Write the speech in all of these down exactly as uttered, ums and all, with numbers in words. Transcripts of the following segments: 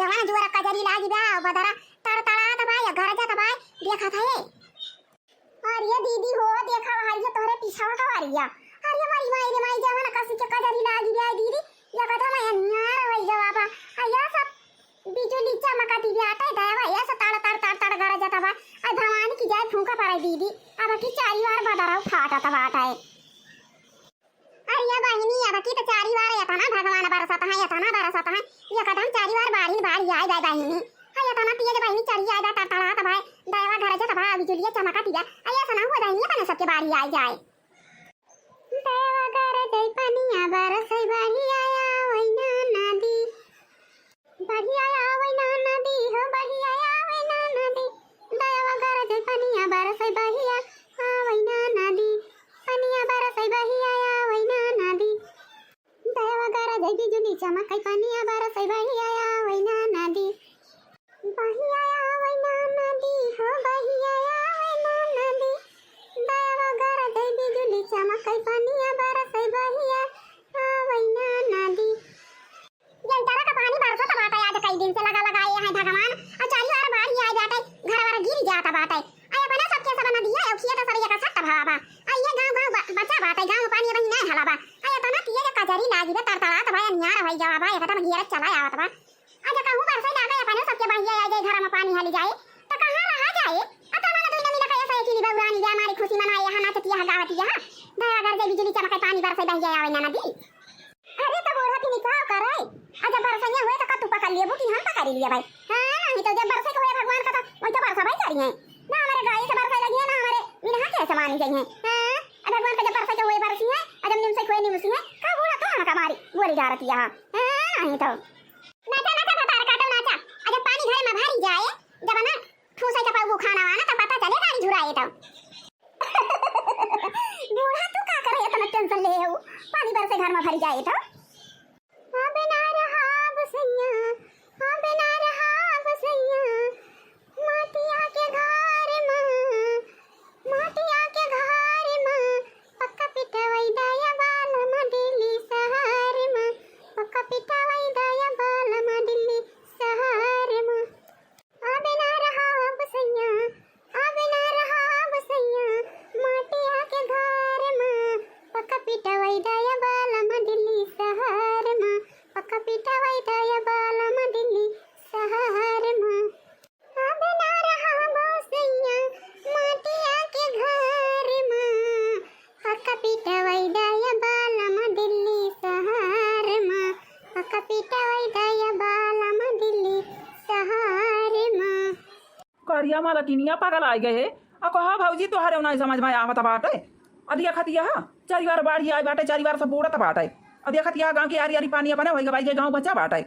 जवन जुअर कजरी लागी बा, बदरा तड़तड़ात बा, या गरजत बा, देखत है। अरे दीदी हो, देखा भाई, ये तोहरे पीछवा का वारिया। अरे मारी माई रे माई, जवन कसी के कजरी लागी बा दीदी, या कथा में अन्यार होई गवा बा। आ या सब बिजुली चमकती बाटे, दयावा, या सब तड़ तड़ तड़ तड़ गरजत बा। आ भवानी की जाए फूंका पड़े दीदी, अब की चारी बार बदरा फाटत बाटे। अरे या बहिनी, अब की तो चारी बार एतना भगवान बरसत है, एतना बरसत है, एकदम चारी बार बाढ़ ही बाढ़ आए बा बहिनी। हाँ, एतना तेज बहिनी चढ़ी आए बा, तड़तड़ात बा, दयावा गरजत बा, बिजुलिया चमकत बा। आ या सना हुआ बहिनी, अपने सबके बाढ़ ही आए जाए। दयावा गरजै पनिया बरसै बढ़िया आवै ना नदी। बढ़िया आवै ना नदी हो, बढ़िया आवै ना नदी। दयावा गरजै पनिया बरसै बढ़िया आवै ना नदी। पनिया बरसै बढ़िया आवै ना नदी। दयावा गरजै बिजुली चमकै पनिया बरसै बढ़िया आवै ना नदी। बढ़िया आवै ना नदी हो, बढ़िया आवै ना नदी। दयावा गरजै बिजुली चमकै पनिया बरसै बढ़िया आवै ना नदी। जंतरा का पानी बरसत बाटे आज कई दिन से लगा लगा ये है भगवान। आ चारी ओर बाढ़ ही आ जाते, घर वर गिर जात बाटे। आ अपने सबके सब नदिया औखिया तो सब एक सट्ट भवा बा। आ ये गाँव गाँव ब-, बचा बाटे, गाँव में पानी अबही नहीं हला बा। आ एतना तेज कजरी लागी बा, तड़तड़ात बा, अन्यार होई गवा बा, एकदम घेरत चला आवत बा। आ जे कहूँ बरसै लागे, अपने सबके बहिया आ जाए, घर में पानी हली जाए, तो कहाँ रहा जाए? आ तो मन दुई नमी लखा ऐसा एक ही बउरानी जाए, हमारी खुशी मनाए, यहाँ नाचतिया है, गावतिया है। दया गरजै बिजुली चमकै पानी बरसै बहिया आवै ना नदी। अरे तो बूढ़ा की निकाह करे। आ जब बरसैया हुए तो का तू पकड़ लेबू कि हम पकड़ लिए भाई? हाँ, नहीं तो जब बरसै के हुए भगवान का तो वही तो बरसा भाई करी है। ना हमारे गाय से बरसै लगी है, ना हमारे इनहा के समान ही गई है। हाँ, अब भगवान का जब बरसै के हुए बरसी है, और जब निमसै के हुए निमसी है, का बूढ़ा तो हमका मारी गोली डारती है। हाँ, नहीं तो। नाचा, नाचा, भतार काटो, नाचा। आ जब पानी घरे में भरी जाए, जब ना ठूसै के पाऊ खाना वाना, तब पता चले गाड़ी झुराए तो। बूढ़ा, तू का करे इतना tension ले हो? पानी बरसै घर में भरी जाए तो। अब ना रहा अब सैया, अब ना रहा अब सैया, माटिया के घर में, माटिया के घर में, पक्का पिटवै दया बालम दिल्ली शहर में, पक्का पिटवै दया बालम दिल्ली शहर में। अब ना रहा अब सैया, अब ना रहा अब सैया, माटिया के घर में, पक्का पिटवै दया बालम दिल्ली शहर में, पक्का पिटवै दया बालम दिल्ली शहर में। अब ना रहा अब सैया, माटिया के घर में, पक्का पिटवै दया बालम दिल्ली शहर में, पक्का पिटवै दया बालम दिल्ली शहर में। करिया मलकिनिया पगलाइ गए। आ कहा भौजी, तोहरे नहीं समझ में आवत बाटे। अदिया खतिया, चारी बार बाढ़ी आए बाटे, चारी बार सब बूड़त बाटे। अदिया खतिया, गाँव के आरी आरी पानी अपने होई गवाई, गाँव बचा बाटे।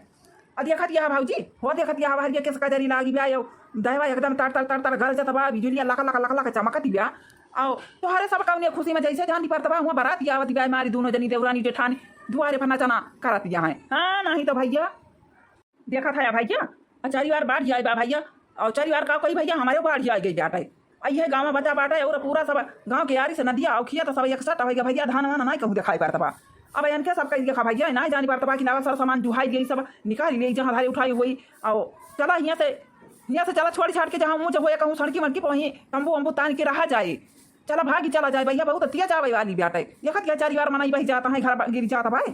अदिया खतिया भौजी, हो देखतिया, हवा हरिया केस कजरी लागी बा, यो दयवा एकदम तड़ तड़ तड़ तड़ गरजत बा, बिजुलिया लक लक लक लक चमकत बा। आओ, तोहरे सब कौने खुशी में जैसे जानी पड़त बा, हुआ बराती आवत बा, मारी दोनों जनी देवरानी जेठानी दुआरे पर नचना करत बा है। हाँ, नहीं तो भैया, देखत है भैया, आ चारी बार बाढ़ जाए बा भैया, और चारी बार का कोई भैया हमारे बाढ़ जाए गई बाटे। आ ये गाँव में बचा बाटे और पूरा सब गाँव के यारी से नदिया औखिया तो सब एक सट होई गया भैया, धान वान नहीं कहूँ दिखाई पड़त बा। अब इनके सब कही देखा भैया, नहीं जानी पड़त बा कि नावा सर सामान जुहाई गई, सब निकाल ले जहाँ धारे उठाई हुई। आओ चला हियाँ से, हियाँ से चला छोड़ी छाड़ के जहाँ मुँह जब होए कहूँ सड़की मड़की पर वहीं तंबू वंबू तान के रहा जाए। चला भागी चला जाए भैया, बहुत तेज आवे वाली बाटे। देखत या चारी बार मनई बही जाता है, घर बा-, गिर जाता भाई।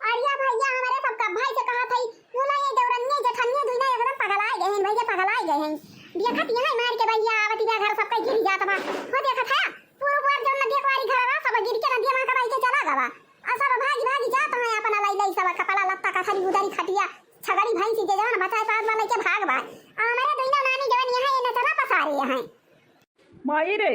अरिया भैया, हमरे सबका भाई से कहा थई, तू ना ये देवरनिया जेठनिया दुइना एकदम पगलाए गए हैं भैया, पगलाए गए हैं। देखत यहाँ मार के भैया आवत बा, घर सबका गिर जात बा। हो देखत है, पूरा बार जौन नदिया कुआरी घर बा, सब गिर के नदिया में का भाई के चला गवा। आ सब भागी भागी जात हैं, अपना लाई लाई सब कपड़ा लत्ता का खरी उदारी खटिया, छगड़ी भैंसी जे जौन बचाए पास वाला के भाग बा। आ हमरे दुइना नानी जवन यहाँ ये नचना पसारे हैं। माई रे,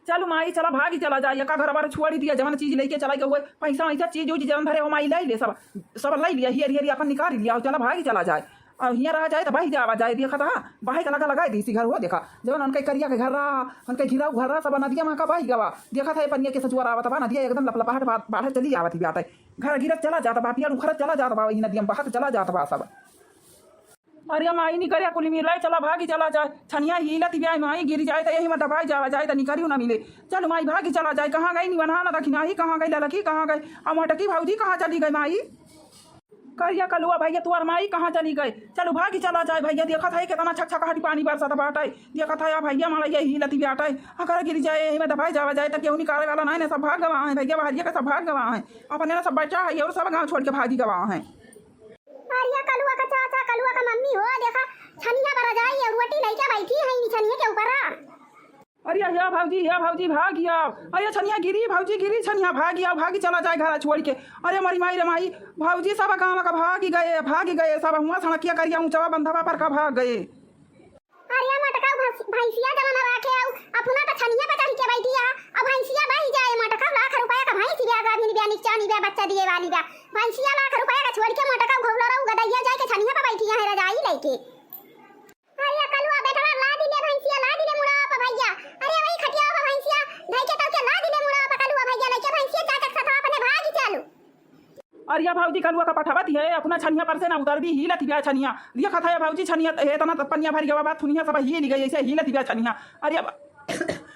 चल माई, चला भागी चला जाए, एका घर बार छुआड़ी दिया, जवन चीज लेके चला गए हुए, पैसा वैसा चीज उज जवन धरे हो माई, ले ले सब, सब ले लिया, हियर हियर अपन निकाल लिया, चला भागी चला जाए। और हियाँ रहा जाए तो बही जावा जाए, देखा था, बहे का लगा लगा दी इसी घर हुआ, देखा, जवन उनके करिया के घर रहा, उनके घिराऊ घर रहा, सब नदिया में का बही गवा, देखा था ये पनिया के सचुआ आवत बा, नदिया एकदम लपलपाहट बा-, बाढ़ चली आवत बाटे, घर गिरत चला जात बा, पिया उखड़त चला जात बा, वही नदिया में बहत चला जात बा सब। अरे माई निकरिया कुल मिलाई, चला भागी चला जाए। छनिया हिलत बिया माई, गिर जाए तो यही में दबाई जावा जाए तो निकरियो ना मिले। चल माई भागी चला जाए। कहाँ गई निवनहा ना दखिनाही, कहाँ गई ललकी, कहाँ गई आ मोटकी भौजी, कहाँ चली गई माई? करिया कलुआ भइया, तोर माई कहाँ चली गए? चलु भागी चला जाए भइया, देखत है केतना छकछकाहटी पानी बरसत बाटै। देखत है भइया, मड़इया हिलत बाटै, अगर गिरि जाए, एही में दबाए जावा जाए, त केहू निकाले वाला नाहीं, ना सब भाग गवा हैं भइया, बहरिया का सब भाग गवा हैं, अपने ना सब बचा है अउर सब गाँव छोड़ि के भागी गवा हैं। करिया कलुआ का चाचा, कलुआ का मम्मी हो, देखा छनिया पर रजाई अउर रोटी लइके बैठी है, इन्हीं छनिया के ऊपर। अरे या भौजी, या भौजी, भागि आव। अरे छनिया गिरी, भौजी गिरी, छनिया भागि आव, भागि चला जाए घरा छोड़ि के। अरे मरी माई रे माई, भौजी सब गाँव का भागि गए, भागि गए सब, हुआँ सड़किया करिया ऊँचवा बंधवा पर का भाग गए। अरे मोटका भस-, भैंसिया जवन राखे आउ, अपना त छनिया पर चढ़ि के बैठी है, अब भैंसिया बहि जाए, मोटका लाख रुपया का भैंस बिया, गाभिन बिया, निकचानी बिया, बच्चा दिए वाली बिया, भैंसिया लाख रुपया का छोड़ि के मोटका घौला रहू गदैया जाए के छनिया पर बैठी है रजाई लइके। अरे कलुआ बेटवा, लादि ले भैंसिया, लादि ले मुड़वा पे भइया। अरे वही खटिया पे भैंसिया धइ के तौके लादि ले मुड़वा पे कलुआ भइया, लइके भैंसिया चाचा के साथ अपने भागि चलु। अरे भौजी, कलुआ का पठवत है, अपना छनिया पर से ना उतरबी, हिलत बिया छनिया। देखत है भौजी, छनिया एतना त पनिया भरि गवा बा, थुनिया सब हिलि गई, अइसे हिलत बिया छनिया। अरे अब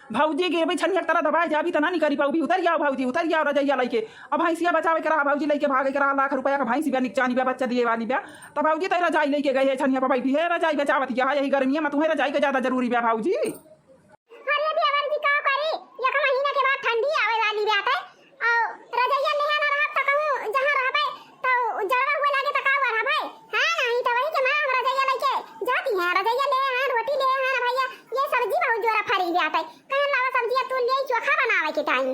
भौजी गिरबी छनिया के तरह दबाए जाबी त ना निकरि पउबी। उतरि आव भौजी, उतरि आव रजइया लइके। अब भैंसिया बचावे के रहा भौजी, लइके भागे के रहा, लाख रुपया का भैंस बिया, निकचानी बिया, बच्चा दिए वाली बिया। तब भौजी तै रजाई लइके गए है छनिया पर बैठी है, रजाई बचावत है, यही गर्मिया में तुहैं रजाई के ज्यादा जरूरी बिया भौजी। अरे देवर जी का करी, एक महीना के बाद ठंडी आवे वाली बाटे, अउ रजइया लेहे ना रहब त कहूँ जहाँ रहबे त जड़वा हुए लागे त का हुआ रहबे? हाँ, नाहीं त वही के माँ हम रजइया लइके जाती हैं, रजइया ले हैं, रोटी ले हैं भइया, ये सब्जी बहुत जोरा फरी बाटे, कहन लावा सब्जिया तू ले चोखा बनावे के टाइम।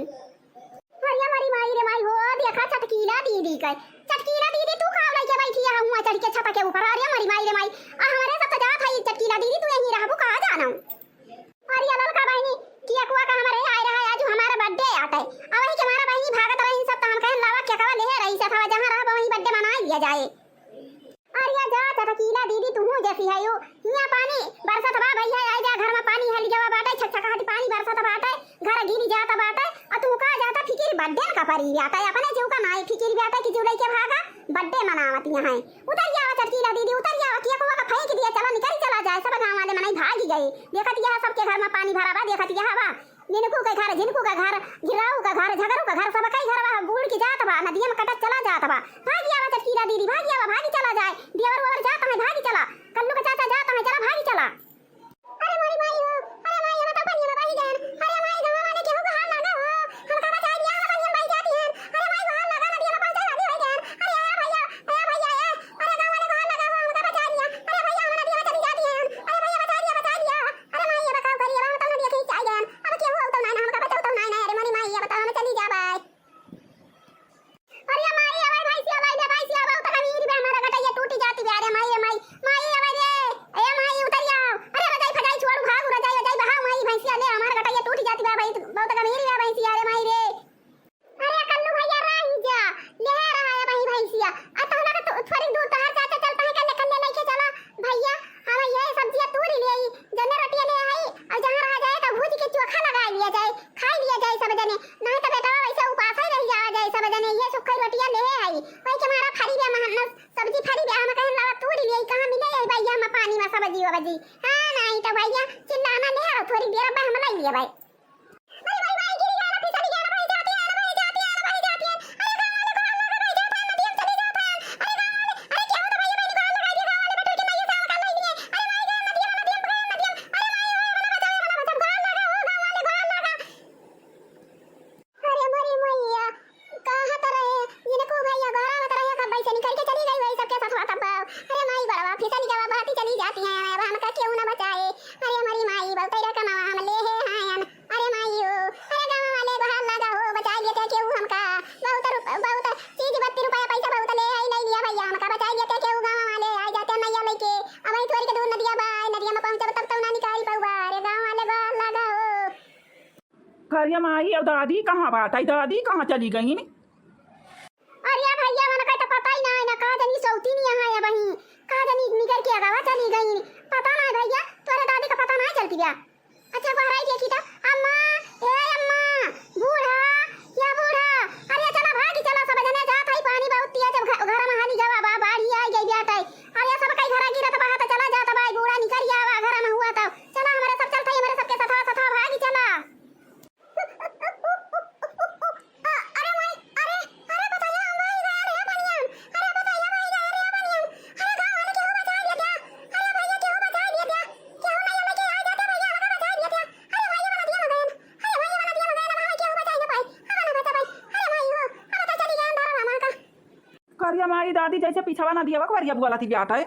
अरे मरी माई रे माई हो, देखा चटकीला दीदी के। चटकीला दीदी तू का लइके बैठी है हुआँ चढ़ि के छत के ऊपर? अरे मरी माई रे माई, आ हमरे सब त जात है चटकीला दीदी, तू यहीं रहबू का जानो? अरे ललका बहिनी, केकवा का हमरे आए रहा, आज हमारा birthday आटे। अब वही के हमारा बहिनी भागत रही सब, त हम कहन लावा केकवा लेहे रही से, थवा जहाँ रहब वहीं birthday मनाइ लिया जाए। अरे जा चटकीला दीदी, तुहूँ जैसी है यू। हियाँ पानी बरसत बा भइया, आइ जा घर में पानी हलि गवा बाटे, छकछकाहटी पानी बरसत बाटे, घर गिरि जात बाटे, अ तू का जाता फिकिर birthday का परी बाटे, अपने जीव का नाई फिकिर बाटे कि जीव लइके भागा, birthday मनावत यहाँ है। उतरि आवा चटकीला दीदी, उतरि आवा, केकवा का फेंकि दिया, चला निकरि चला जाए, सब गाँव वाले मनई भागि गए। देखत यह सबके घर में पानी भरा बा, देखत यह बा, निनकू के घर, झिनकू के घर, घिराऊ के घर, झगरू के घर, सब कई घर बा, बूड़ के जात बा, नदिया में कटत चला जात बा। भागि आवा चटकीला दीदी, भागि आवा, भागि चला जाए, देवर ओवर जात है, भागि चला, कल्लू के चाचा जात है, चला भागि चला। अरे मोरी माई हो, अरे माई, हम तो पानी में बहि गएन। अरे माई, गाँव वाले केहू का हाल लागा हो, हमका बचाइ दिया, हम पानी में बहि जाती हैं। अरे माई, का हाल लागा, नदिया में पहुँचे वाली होइ गएन। अरे, अरे भइया, अरे भइया, ए, अरे गाँव वाले का हाल लागा हो, हमका बचाइ दिया। अरे भइया, हम नदिया में चली जाती हैं। अरे भइया, बचाइ दिया, बचाइ दिया। अरे माई, अब का करी, अब हम तो नदिया के ही चाहि गएन। अब केहू अउतौ नाहीं ना, हमका बचौतौ नाहीं ना। अरे मोरी माई, अब तो हम चली जाबै। अरे माई, अबे भैंसिया, अबे ले भैंसिया, बहुत गंभीर बा, हमारा गटैया टूटी जाती बा। अरे माई रे माई, माई अबे रे, ए माई उतरि आव। अरे रजाई फजाई छोड़ू, भागू रजाई, रजाई बहाव माई, भैंसिया ले, हमारा गटैया टूटी जाती बा भाई, बहुत गंभीर बा भैंसिया, अरे माई रे। अरे कल्लू भइया रही जा, ले रहा है भाई भैंसिया। आ तहला का तो थोड़ी दूर तोहार चाचा चलता है, कल्ले कल्ले लइके चला भइया, हम ये सब्जिया तूरी लेई, जन्ने रोटिया ले आई, अउर जहाँ रहा जाए तो भूज के चोखा लगाइ लिया जाए, खाइ लिया जाए सब जने, नाहीं तो बेटवा वैसे उपासे रहि जावा जाए सब जने, ये सुखई रोटिया लेहे आई, वही के मारा फरी बे महन्नस, सब्जी फरी बे, हम कहन लावा तूरी लेई, कहाँ मिले ये भइया हम पानी में सब्जी वब्जी, हाँ नाहीं तो भइया चिल्लाना ले आओ, थोड़ी देर में हम लइ लिए भाई। अरे मोरी मैया, कहत रहे, जिनको भैया गोहरावत रहे, कब्बे से निकल के चली गई, वही सबके साथ बात अब। अरे माई, बड़वा फिसल गवा, बहती चली जाती हैं, अब हमका केहू ना बचाए। अरे मोरी माई, बहुत ही रकम हम लेहे हैं। अरे माई हो, अरे गाँव वाले गोहार लागा हो, बचाइ लेते केहू हमका। बहुत रुप-, बहुत चीज बत्ती रुपया पैसा बहुत ले आई, लइ लिया भइया, हमका बचाइ लेते केहू गाँव वाले, आइ जाते नैया लइके। अब वही थोड़ी के दूर नदिया बा, नदिया में पहुँचब तब तो ना निकाल पउबा। अरे गाँव वाले गोहार लागा हो। अरे माई, अब दादी कहाँ बाटै? दादी कहाँ चली गईं? अरे भइया, उनका तो पता ही ना है ना, कहाँ जनी सौतीन यहाँ है वहीं, कहाँ जनी निकर के अगवा चली गईं, पता ना है भइया, तोरे दादी का पता ना चलती बा। अच्छा, गोहराई देखी तो, अम्मा, ए अम्मा, बूढ़ा, या बूढ़ा, अरे चला भागी चला, सब जने जात है, पानी बहुत तेज, अब घ-, घर में हाली गवा बा, बाढ़ी आइ गई बाटै, अरे सब कई घर गिरत बा, तो चला जात बा, बूढ़ा निकल आवा, घर में हुआ तो, चला हमरे सब चलत है, हमरे सबके सथा, सथा भागी चला। अरे माई, अरे माई दादी, जैसे पिछवा नदिया वकवरिया बोलत ही बाटे।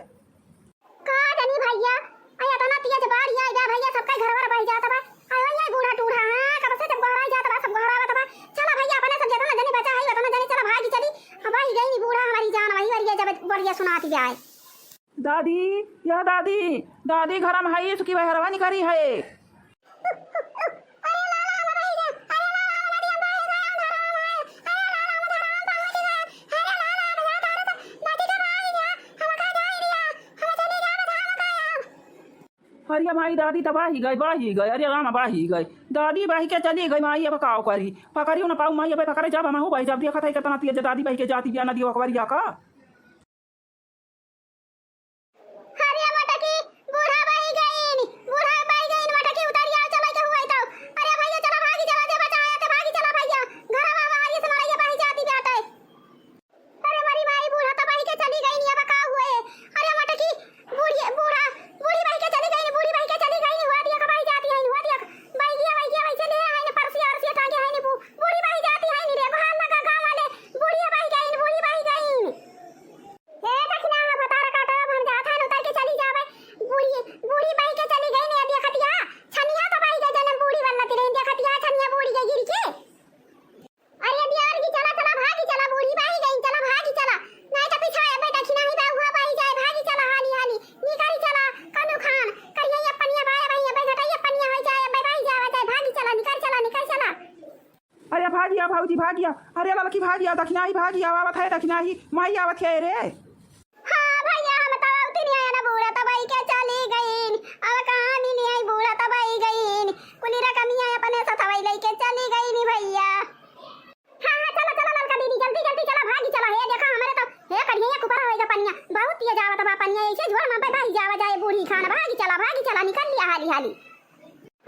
का जानी भइया, अरे एतना तेज बाढ़ आई बा भइया, सबका घर वर बहि जात बा। अरे भइया, बूढ़ा टूढ़ा, हाँ, कब से जब गोहराइ जात बा, सब गोहरावत बा। चला भइया, अपने सब जेतना जने बचा है, ओतना जने चला भागी चली। अब बहि गइन बूढ़ा, हमरी जान वही वरिया जब बढ़िया सुनाती जाए। दादी, या दादी, दादी घरम है, सुखी बहरवा निकरी है। अरे माई दादी त बाही गइ, बाही गइ, अरे राम बाही गइ। दादी बाही के चली गइ, माई अब काव करी? पकड़ियो न पाऊ माई, अब पकड़े जब हमहू बाही जब देखत है केतना तेज दादी बाही के जाती बिया नदी ओकवरिया का। अरे मटकी, बूढ़ा बाही गइन, बूढ़ा बाही गइन, मटकी उतारी आओ, चला के हुआ तो। अरे भइया चला भागी चला, जे बचा है ते भागी चला भइया। घरवा बाहर ये से मरइया बाही जाती बाटे। अरे मरी माई, बूढ़ा त बाही के चली गइन, अब का हुए? अरे मटकी, बूढ़ी, बूढ़ा, बूढ़ी बाही के चली गइन, बूढ़ी बाही के चली गइन, हुआ दिया का बाही जाती है, हुआ दिया का। बाही गया, बाही गया, बाही चले आइन, परसिया, अरसिया टांगे आइन, बू-, बूढ़ी बाही जाती है रे, गोहार लगा गाँव वाले, बूढ़ी बाही गइन, बूढ़ी बाही गइन। ए दखिना, भतार काटो, हम जात हन उतर के चली जावे। बूढ़ी, बूढ़ी बाही के चली गइन, देखतिया, छनिया त बाही गइ, जनम बूढ़ी बनती रही, देखतिया, छनिया बूढ़ी गइ गिर के। अरे दियार की चला, चला, भागी चला, बूढ़ी बाही गइन, चला, भागी चला। नाहीं त पिछवा अबे दखिना ही बा, हुआ बाही जाए, भागी चला, हाली, हाली। निकरी चला, कनु खान, करिया ये पनिया बाया बाही, अबे घटाई ये पनिया होइ जाए, अबे बाही जाए, जाए, भागी चला, निकर चला, निकर चला। अरे भागिया भौजी भागिया, अरे ललकी भागिया, दखिनाही भागिया, आवत है दखिनाही, माई आवत है रे। हाँ भइया, हम त आवती नहीं आया ना, बूढ़ा त बाही के चली गइन, अब कहाँ मिली है, बूढ़ा त बाही गइन, कुली रकमिया अपने सथवई लइके चली गइन भइया। हाँ, हाँ, चला, चला ललका दीदी, जल्दी, जल्दी चला, भागी चला, हे देखा हमरे तो, हे करिया कुपरा होइगा पनिया, बहुत तेज आवत बा पनिया, ऐसे झोर में भागी जावा जाए बूढ़ी खान, भागी चला, भागी चला, निकर लिया हाली हाली।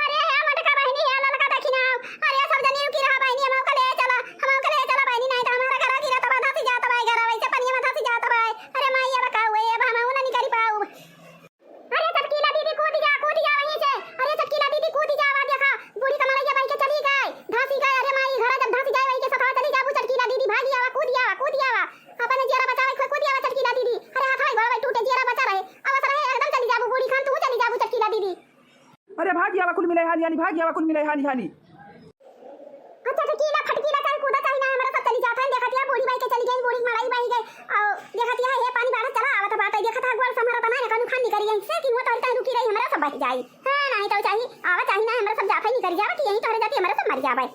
अरे हे मोटका बहिनी, हे ललका दखिना, अरे सब जनी रुकी रहा बहिनी, हमहू का ले चला, हमहू का ले चला बहिनी, नाहीं त हमारा घर गिरत बा, धसी जात बा, घर वैसे पनिया में धसी जात बा। अरे माई, अब का हुए, अब हमहू ना निकरी पाऊ। अरे चटकीला दीदी, कूद जा, कूद जा वहीं से। अरे चटकीला दीदी, कूद जा, वा देखा, बूढ़ी कमलैया बहि के चली गई, धसी गई। अरे माई, घर जब धसी जाए, वही के सथवा चली जाबू, चटकीला दीदी, भागी आवा, कूद आवा, कूद आवा। अपने जियरा बचावे, कूद आवा, चटकीला दीदी। अरे हाथ हाय गोड़ टूटे, जियरा बचा रहे, आवत रहे, एकदम चली जाबू, बूढ़ी खान, तू चली जाबू, चटकीला दीदी। अरे भागी आवा कुल मिले हाली हाली, भागी आवा कुल मिले हाली हाली। अच्छा, चटकीला फटकीला चाहे कूदा चाहे ना, हमरा सब चली जात है। देखत या बूढ़ी बाई के चली गई, बूढ़ी मड़ई बाई गई। और देखत या हे पानी बाढ़ चला आवत बाटे, देखत हा गोड़ संभरत ना, कनु खान निकरी आई से कि वो तोरी तहीं रुकी रही, हमरा सब बह जाई। हाँ, नाहीं तो चाही, आवा चाही ना, हमरा सब जात है निकरी जावा कि यहीं तोहरे जाती हमरा सब मर जावे।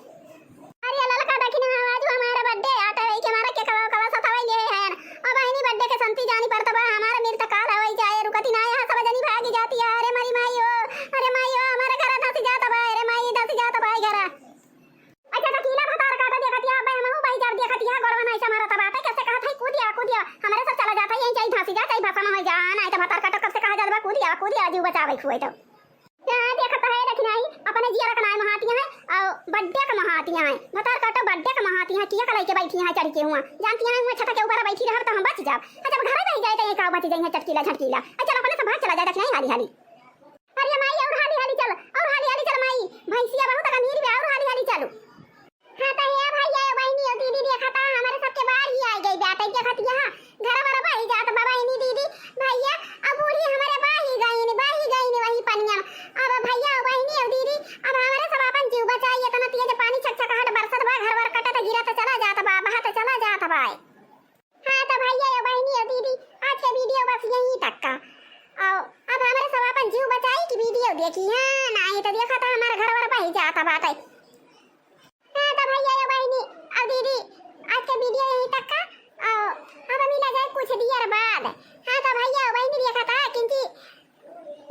अरे ललका दखिना, आज हमारा birthday आटा है कि हमारा के कवा कवा सतावे ले है। अब बहिनी birthday के संती जानी पड़त बा, हमारा मृत काल हवाई जाए, रुकती ना यहाँ सब जनी भागी जाती है। अरे मरी माई हो, अरे माई हो, हमारा घर धसी जात बा, अरे माई धसी जात बा घर। अच्छा, चटकीला भतार काटा देखतिया, अबे हमहू बाई जब देखतिया, गोड़वा नाहीं से मारत बाटे, कैसे कहत है, "कूदिया, कूदिया, हमरे सब चला जाता, यहीं चाही धसी जा, चाही भसम होइ जा, नाहीं तो भतार काटा कब से कहा जात बा, कूदिया, कूदिया, जीव बचावे खुए तो।" हाँ, देखत है, देखी नाहीं, अपने जियरा का नाहीं महातिया है, और birthday का महातिया है, भतार काटा birthday का महातिया है, किया कलाई के बैठी है चढ़ के हुआ, जानती है, हुआ छत के ऊपर बैठी रहब तो हम बच जाब, अच्छा, अब घर रह जाए तो ये का बच जाए, चटकीला, झटकीला, अच्छा, अपने सब भाग चला जाए, देखी नाहीं, हाली, हाली। अरे माई, और हाली हाली चल, और हाली हाली चल माई, भैंसिया बहुत गंभीर बा, और हाली हाली चलू। हाँ, तो हे भैया, बहिनी, ओ दीदी, देखा था, हमारे सबके बाढ़ ही आ गई बाटे, देखत यहाँ घर वर बही जात बा, बहिनी, दीदी, भैया, अब बूढ़ी हमारे बाही गईन, बाही गईन वही पनिया में। अब भैया, ओ बहिनी, ओ दीदी, अब हमारे सब अपन जीव बचाई, इतना तेज पानी छकछकाहट बरसत बा, घर वर कटत, गिरत चला जात बा, बहत चला जात बा। हाँ, तो भैया, यो बहिनी, यो दीदी, आज के video बस यहीं तक का। और अब हमरे सब अपन जीव बचाई कि video देखी, हाँ, नाहीं तो देखा था हमारा घर वर बही जाता बाटे। हाँ, तो भैया, यो बहिनी, और दीदी, आज के video यहीं तक का। और अब मिला जाए कुछ देर बाद। हाँ, तो भैया, यो बहिनी देखा था, क्योंकि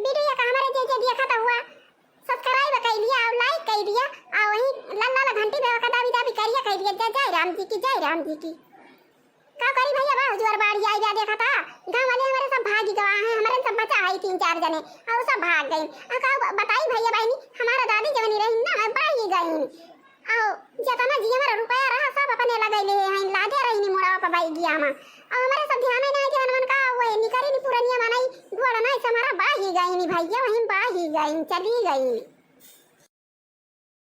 video का हमारे जे जे देखा था हुआ, subscribe कर लिया और like कर दिया और वहीं लाल लाल घंटी पे का दाबी दाबी करिया, कह दिया, जय जय राम जी की, जय राम जी की। का करी भैया, बा हुजूर बाड़ी आई जा, देखा था, गाँव वाले हमारे सब भागी गवा हैं, हमारे सब बचा है तीन चार जने, और सब भाग गई। आ का ब-, बताई भैया बहनी, हमारा दादी जवनी रही ना, भागी गई। और जितना जी हमारा रुपया रहा, सब अपने लगे ले हैं, लादे रही नी मोड़ा पर बाई गया हम। और हमारे सब ध्यान ही नहीं ध्यान मन का, वो निकरी नी पुरनिया मनाई, गोड़ नहीं से हमारा बाही गई नी भैया, वहीं बाही गई, चली गई।